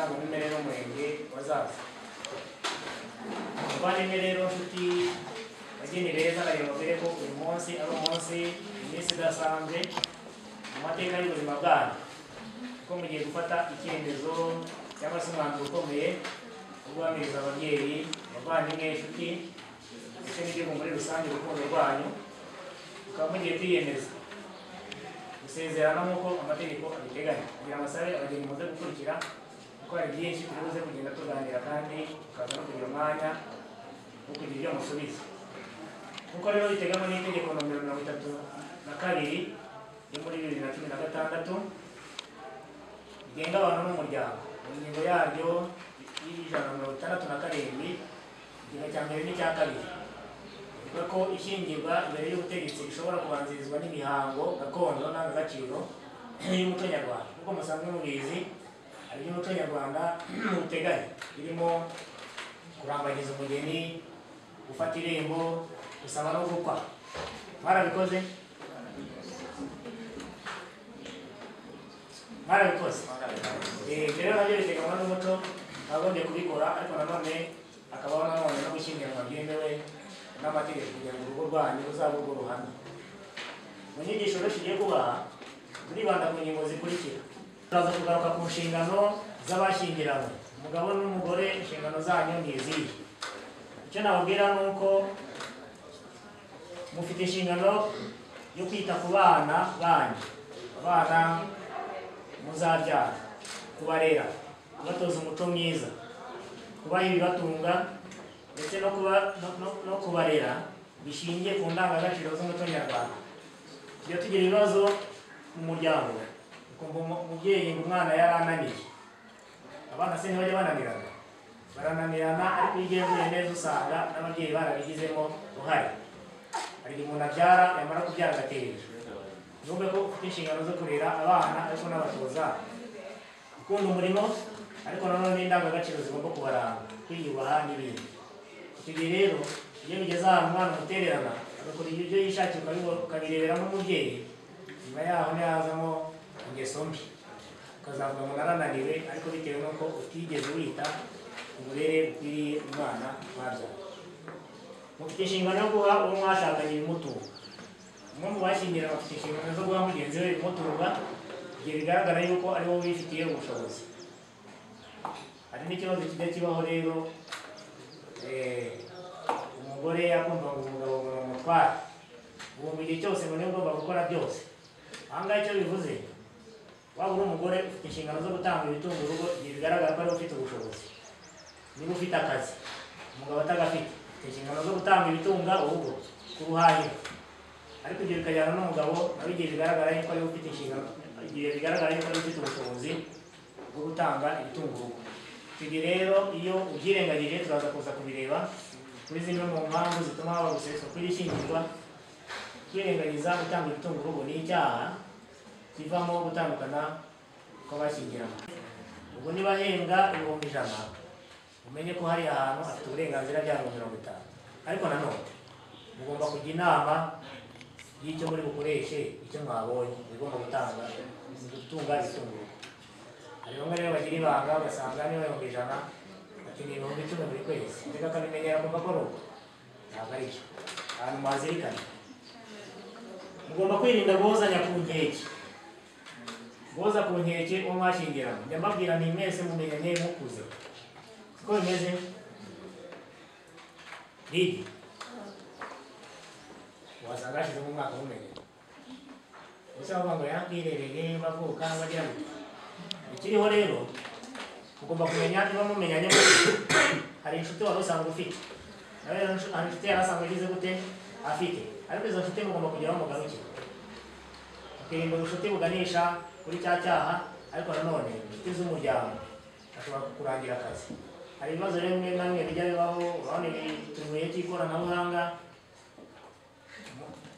Irangamimerere y'Umurenge wa Zaza. Muvandimwe rero, nshuti, bageni beza, ndagira ngo mbabwire ko uyu munsi ari umunsi, iminsi idasanzwe mu mateka y'ubuzima bwanyu, kuko mugiye gufata icyemezo cyangwa se umwanzuro ukomeye wo guhamiriza ababyeyi, abavandimwe, inshuti ndetse n'igihugu muri rusange urukundo rwanyu. Mukaba mugiye kwiyemeza gusezerana nk'uko amategeko abiteganya. Kugira ngo asabe abageni muze gukurikira, kuko hari byinshi turi buze kugenda tuganira, kandi tukaza no kugira umwanya wo kugira ibyo musubiza. Nk'uko rero biteganywa n'itegeko nomero 32 yo muri 2016 rigenga abantu n'umuryango, mu ngingo yaryo y'167, igika cya mbere n'icya kabiri, ivuga ko ishyingirwa imbere y'ubutegetsi rishobora kubanzirizwa n'imihango gakondo ndangagaciro y'umuco nyarwanda. Nk'uko musanzwe mubizi, hari iby'umuco nyarwanda uteganya birimo kurambagiza umugeni, gufata irembo, gusaba no gukwa. Mwarabikoze? Mwarabikoze? Ibyo rero nabyo biteganywa n'umuco, bagombye kubikora, ariko nanone hakabaho nanone no gushyingiranwa byemewe n'amategeko kugira ngo urugo rwanyu ruzabe urwo ruhamye. Mu nyigisho rero tugiye kubaha, turibanda ku ngingo zikurikira. Turaza kugaruka ku nshingano z'abashyingiranywe, umugabo n'umugore. Inshingano zanyu ni izihe? Icyo nababwira ni uko mufite inshingano yo kwita ku bana banyu, abana muzabyara, kubarera, kubatoza umuco mwiza, kubaha ibibatunga, ndetse no kubarera bishingiye ku ndangagaciro z'umuco nyarwanda. Tujya tugira ibibazo mu muryango, ukumva umubyeyi ngo umwana yarananiye. Abana se ntibajya bananirana? Barananirana, ariko iyo ugenzuye neza usanga n'ababyeyi barabigizemo uruhare. Hari igihe umuntu abyara, yamara kubyara agatera inda. Nubwo ko ufite inshingano zo kurera abana, ariko n'abatoza gukunda umurimo, ariko nanone n'indangagaciro zigomba kubaranga, kwiyubaha n'ibindi. Icyo gihe rero iyo bigeze ahantu umwana umutererana, agakora ibyo yishakiye, ukabirebera nk'umubyeyi, nyuma yaho ntihazamo ingeso mbi, ukazavuga ngo narananiwe, ariko bitewe n'uko utigeze wita uburere bukwiriye umwana mwabyara. Mufite inshingano yo guha uwo mwashakanye ibimutunga. Umwe mu bashyingiranywe afite inshingano zo guha mugenzi we ibimutunga igihe bigaragara yuko ari wowe wifitiye ubushobozi. Hari n'ikibazo kijya kibaho rero, umugore yakumva ngo umugabo ngo ni umutware, ubu mu gihe cyose ngo niwe ugomba gukora byose. Aha ngaha icyo bivuze, waba uri umugore ufite inshingano zo gutanga ibitunga urugo igihe bigaragara ko ariwe ufite ubushobozi. Niba ufite akazi, umugabo atagafite, ufite inshingano zo gutanga ibitunga urugo, kuruhahira. Ariko ibyo bikajyana n'umugabo nawe igihe bigaragara yuko ariwe ufite inshingano, igihe bigaragara yuko ariwe ufite ubushobozi bwo gutanga ibitunga urugo. Icyo gihe rero iyo ubyirengagije, turaza kuza kubireba kuri zimwe mu mpamvu zituma haba guseswa kw'iri shyingirwa. Kwirengagiza gutanga ibitunga urugo ni icyaha kivamo gutandukana kw'abashyingiranywe. Ubwo niba ahembwa 100,000, umenye ko hari ahantu afite uburenganzira bya 50,000. Ariko nanone mugomba kujya inama y'icyo muri bukoreshe icyo mwabonye, bigomba gutanga gutunga ibitunga urugo. Hari bamwe rero bagira ibanga, ugasanga niba 100,000, ati ni 10,000 buri kwezi, ndetse akabimenyera kumva ko ari uko. Ntabwo ari byo. Ahantu mwazirikana, mugomba kwirinda guhozanya ku nkeke, guhoza ku nkeke uwo mwashyingiranywe. Njya mbabwira nti mwese mumenyanye mukuze, siko bimeze? Lidi, wasanga hashyizemo umwaka mumenye gusa, bavuga ngo yarakwirereye bavuka bagira ngo ikiriho. Rero ugomba kumenya niba mumenyanye mukuze, hari inshuti wari usanzwe ufite, nawe rero hari inshuti yari asanzwe agize gute afite, ariko izo nshuti mugomba kugira aho mugarukira, ukirinda ubucuti buganisha kuri cya cyaha. Ariko nanone inshuti z'umuryango ashobora kukurangira akazi. Hari ibibazo rero bimwe na bimwe bijya bibaho. Urabona ibi turi mu gihe cy'ikoranabuhanga,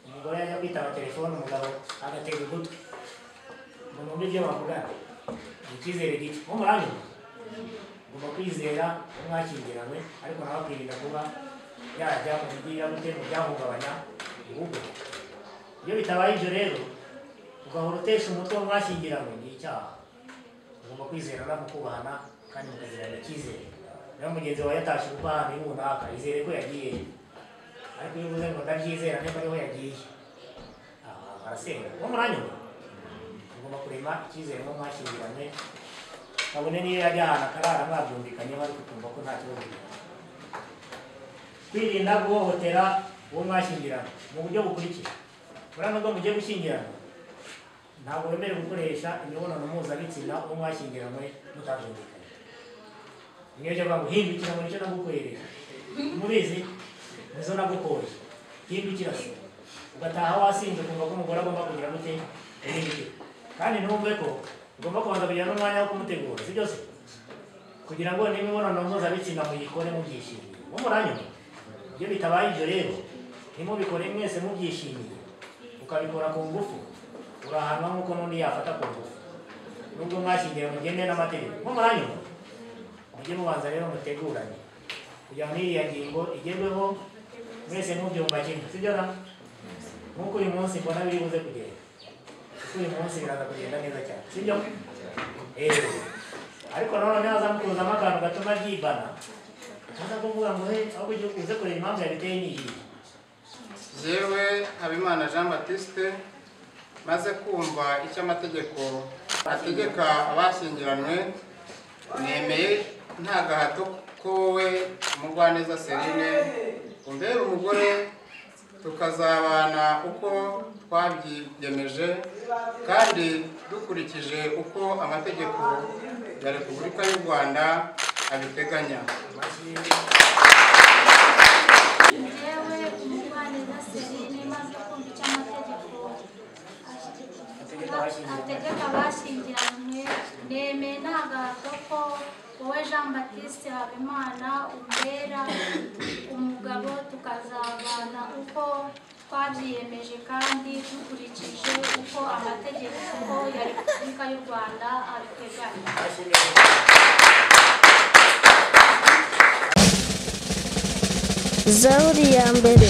umugore yajya kwitaba telefone, umugabo agatega ugutwi ngo numve ibyo bavugana. Ni icyizere gike nko muranyuma. Ugomba kwizera uwo mwashyingiranywe, ariko nawe akirinda kuba yajya mu bigira gute, mu byahungabanya urugo. Iyo bitabaye ibyo rero, ugahora utesha umutwe uwo mwashyingiranywe, ni icyaha. Ugomba kwizerana, mukubahana. Kandi mukagirana icyizere. Niba mugenzi wawe yatashye ubukwe ahantu runaka, izere ko yagiye. Ariko iyo uvuze ngo ndabyizera niba ariho yagiye, aha harasenga. Uwo muranyumva? Ugomba kurema icyizere mu mwashyingiranywe, kabone niyo yajya ahantu akarara mwabyumvikanyeho, ariko ukumva ko nta kibazo gihari. Kwirinda guhohotera uwo mwashyingiranywe mu buryo bukurikira. Buriya nubwo mugiye gushyingiranwa, ntabwo wemerewe gukoresha imibonano mpuzabitsina uwo mwashyingiranywe mutabyumvikanye. Niyo cyo ngo hindukira ngo nicyo nagukoreye, mubizi nizo nagukoye, hindukira se ugataha wasinze ukumva ko umugore agomba kugira gute, guhindukira. Kandi ntumve ko ugomba kubanza kugira n'umwanya wo kumutegura, si byose, kugira ngo n'imibonano mpuzabitsina muyikore mubyishimiye. Wo muranyuma? Iyo bitabaye ibyo rero, ntimubikore mwese mubyishimiye, ukabikora ku ngufu, urahanwa nk'uko n'undi yafata ku ngufu. Nubwo mwashyingiwe mugende n'amategeko. Wo muranyuma? Mujye mubanza rero mutegurane kugira ngo n'iriya ngingo igerweho mwese mubyumva kimwe, sibyo na? Nk'uko uyu munsi mbona biri buze kugenda, kuko uyu munsi biraza kugenda neza cyane, sibyo? Ariko nanone haza mukuzamo akantu gatuma ryibana, utaza kuvuga ngo he, ahubwo uze kureba impamvu yabiteye ni iyi. Jewe Habimana Jean Baptiste, maze kumva icyo amategeko ategeka abashyingiranywe, nemeye nta gahato ko wowe Umugwaneza Celine umbera umugore, tukazabana uko twabyiyemeje kandi dukurikije uko amategeko ya Repubulika y'u Rwanda abiteganya. Njyewe Umugwaneza Celine, maze kumva icyo amategeko ategeka abashyingiranywe, nemeye nta gahato ko wowe Jean Baptiste Habimana umbera umugabo, tukazabana uko twabyiyemeje kandi dukurikije uko amategeko ya Repubulika y'u Rwanda abiteganya. Zaburi ya mbere.